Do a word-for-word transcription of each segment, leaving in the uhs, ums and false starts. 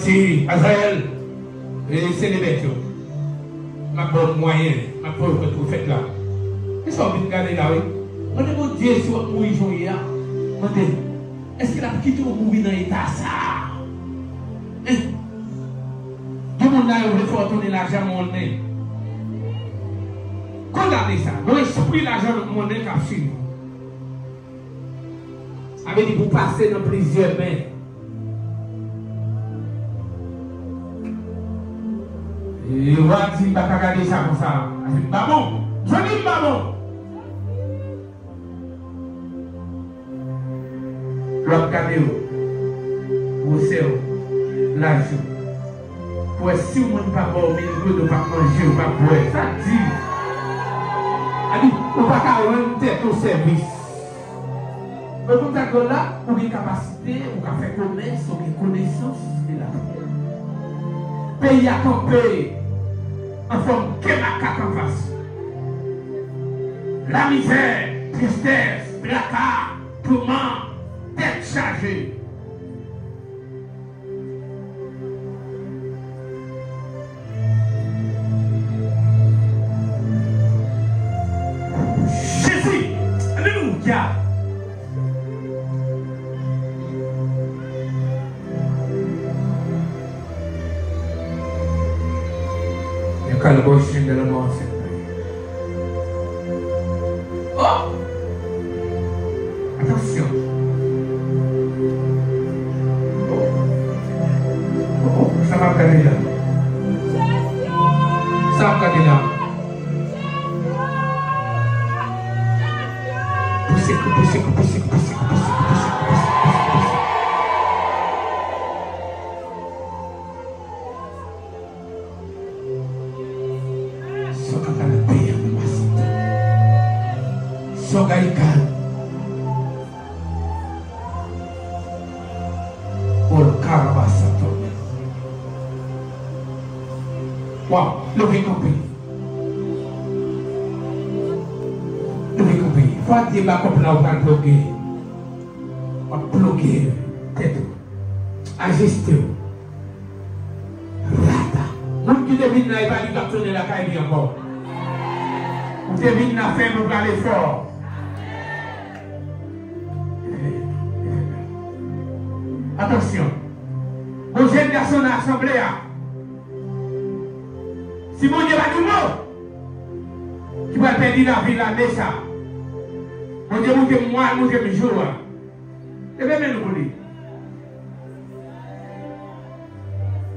Azayèl, e, se levèt yo. M ap ba w mwayen, m ap fè w konn pwofèt la. Se sa w vin gade la, wi. Mande Bondye si w ap mouri jan w ye a. Mande l, èske l ap kite w mouri nan eta sa a? Hein? Gen moun la, yo vle fè w tounen lajan monnen. Kondane sa. Gon espri lajan monnen k ap swiv ou. Sa vle di pou pase nan plizyè men. E wa di, m pa ka gade sa konsa. Ase m pa bon. Zanmi m pa bon. Lè w ap gade w, gwosè w, laj ou. Pou wè si w moun pa ba w mil goud, ou p ap manje, ou p ap bwè. Sa di. Sa di, ou pa ka rann tèt ou sèvis. Ou konn sa k dwòl la? Ou gen kapasite, ou ka fè komès, ou gen konesans de lafè. Peyi a kanpe an fòm ke makak anfas. Lamizè, tristès, traka, touman, tèt chaje. Jezi! Alelouya! Yo kale bò chen de la mò. Oh! Atansyon. Oh. Oh, oh, sa m ap gade la? Sa m ap gade la? Pouse kou, pouse kou, pouse kou, pouse kou, pouse kou, pouse kou, pouse kou, pouse kou. Soka kala peya mama santa. Soka ikal. Ol karaba santa. Waw, leve kanpe. Leve kanpe. Fwa di ba kòb la ou pral ploge. W ap ploge tèt ou. Ajiste w. Rata. Moun ki te vin la, e pa li k ap tounen lakay li ankò. Ou te vin la fèb, ou prale fò. Atansyon. Gon jèn gason nan asanble a. Si Bondye pa di mo, ki pral pèdi lavi l ane sa. Bondye montre m mwa, montre m jou a. Leve men nou pou li.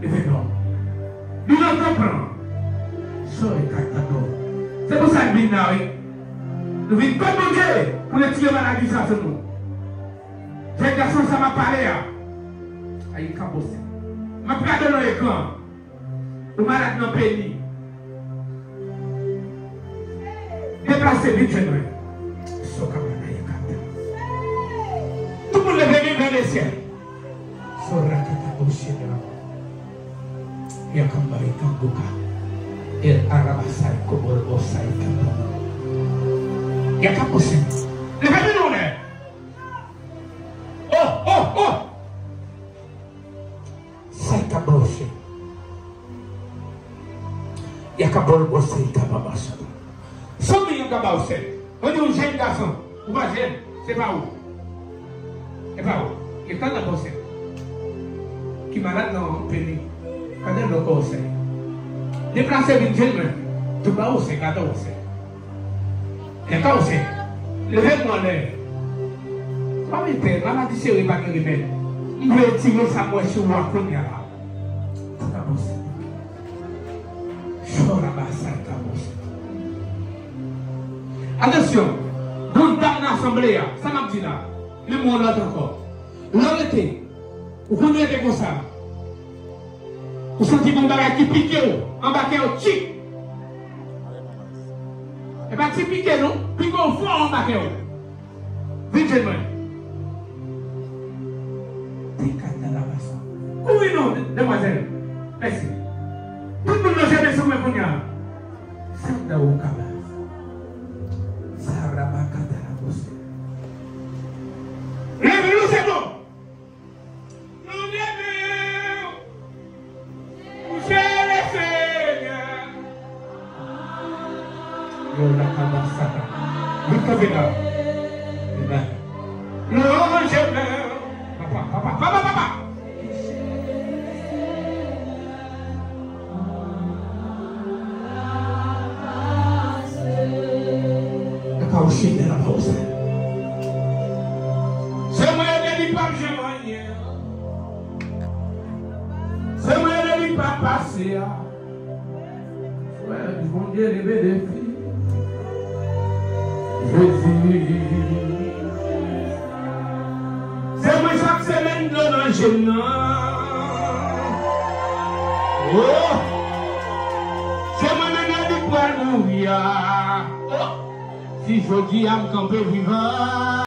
Leve non. Nou nan tanp lan. Soy katado. Se pou sa n vin la, wi. Nou vin kot Bondye pou retire maladi sa sou nou. Jèn gason sa m ap pale a. Ay, kabose. M ap gade nan ekran. Ou malad nan peni. Deplase vit, jèn mwen. Soka manaya kata. Tout moun leve men nan le syèl. Sorakata osyèl la. Yakamba ikangoka. El arabasai kobor osai kata. Yakabose. Leve men nou lè. Oh, oh, oh. Sa y ka ba w fè. Y a ka ba w bò sa y ka ba mache. San men yon ka ba w sè. Mwen di yon jèn gason, ou pa jèn, se pa ou. E pa ou. E tan nan bò sè. Ki malad nan peni. Gade lò kò w sè. Deplase vin jwenn mwen. Tou ba w sè, gade w sè. Lè ka w sè. Leve m anlè. Pa mete, maladi sere pa gen remèd. M vle retire sa m wè sou ou a kounye a la. Sa ka bon sè. Chò laba sa ka bon sè. Atansyon. Gon dam nan asanble a. Sa m ap di la. Li mwen lòt ankò. Lè w rete. Ou konn rete konsa. Ou santi gon bagay ki pike w anba kè w, tchik. E pa ti pike non, pike w fò anba kè w. Vin jwenn mwen. Te kat nan laba sa. Kouri non, demwazèl. Mèsi. Tout moun nan jete sou mwen kounye a. Sa nan ou kaba. Sa raba kata la bose. Leve nou se bon. Yo leve yo. Vin kanpe la. Amen. Louange, amen. Papa, papa, papa, papa. E pa ou chita la pa ou sa. Se mwen ede li pa janm anyen. Se mwen ede li pa pase a. Frè, di Bondye li benefis. Jezi. Se mwen chak semèn dlo nan je m nan. Oh! Se mwen menm nan li pral mouri a. Oh! Si jodi a m kanpe vivan.